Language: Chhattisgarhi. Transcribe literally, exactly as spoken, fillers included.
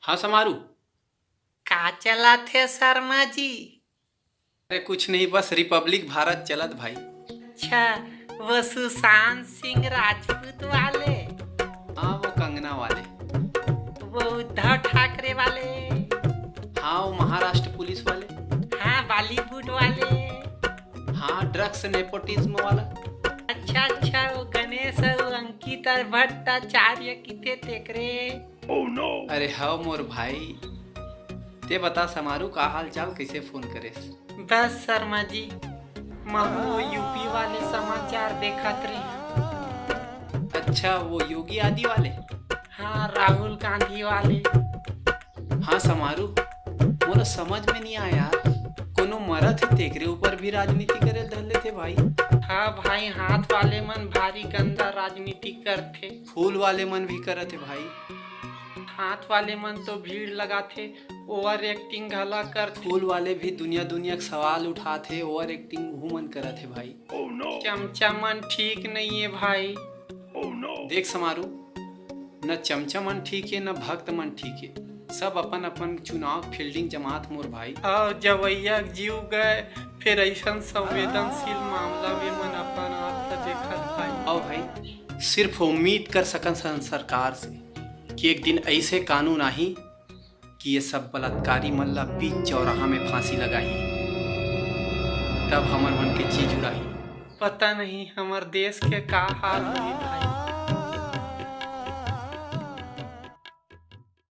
हाँ समारू। का चलत हे शर्मा जी? अरे कुछ नहीं, बस रिपब्लिक भारत चलत भाई। अच्छा, वो सुशांत सिंह राजपूत वाले? हाँ, वो कंगना वाले। वो उद्धव ठाकरे वाले? हाँ, वो महाराष्ट्र पुलिस वाले। हाँ, बॉलीवुड वाले। हाँ, ड्रग्स नेपोटिज्म वाला। अच्छा अच्छा, वो गणेश अउ अंकित अउ भट्टाचार्य किथे तेकरे? अरे हव मोर भाई, ते बता समारू, का हाल चाल, कइसे फोन करेस? बस शर्मा जी, महू वो यूपी वाले समाचार देखत रहे। अच्छा, वो योगी आदि वाले? हाँ, राहुल गांधी वाले। हाँ समारू, मोला समझ में नहीं आया यार, कोनो मरत हे तेकरे ऊपर भी राजनीति करे धर लेथे भाई। हाँ भाई, हाथ वाले मन भारी गंदा राजनीति करथे। फूल वाले मन भी करत हे भाई। हाथ वाले मन तो भीड़ लगाथे, ओवर एक्टिंग घला करथे। फूल वाले भी दुनिया दुनिया के सवाल उठाथे, ओवर एक्टिंग उहू मन करत हे भाई। चमचा मन ठीक नइये भाई। देख समारू, न चमचा मन ठीक हे, न भक्त मन ठीक हे। सब अपन अपन चुनाव फील्डिंग जमात मोर भाई। अउ जवैया जीव गए, फिर ऐसन संवेदनशील मामला में मन अपन आप ला देखत भाई। अउ भाई, सिर्फ उम्मीद कर सकन सन सरकार से कि एक दिन ऐसे कानून आही कि ये सब बलात्कारी मन ला बीच चौराहा में फांसी लगाही, तब हमर मन के जी जुड़ाही। पता नहीं हमर देश के का हाल होही भाई।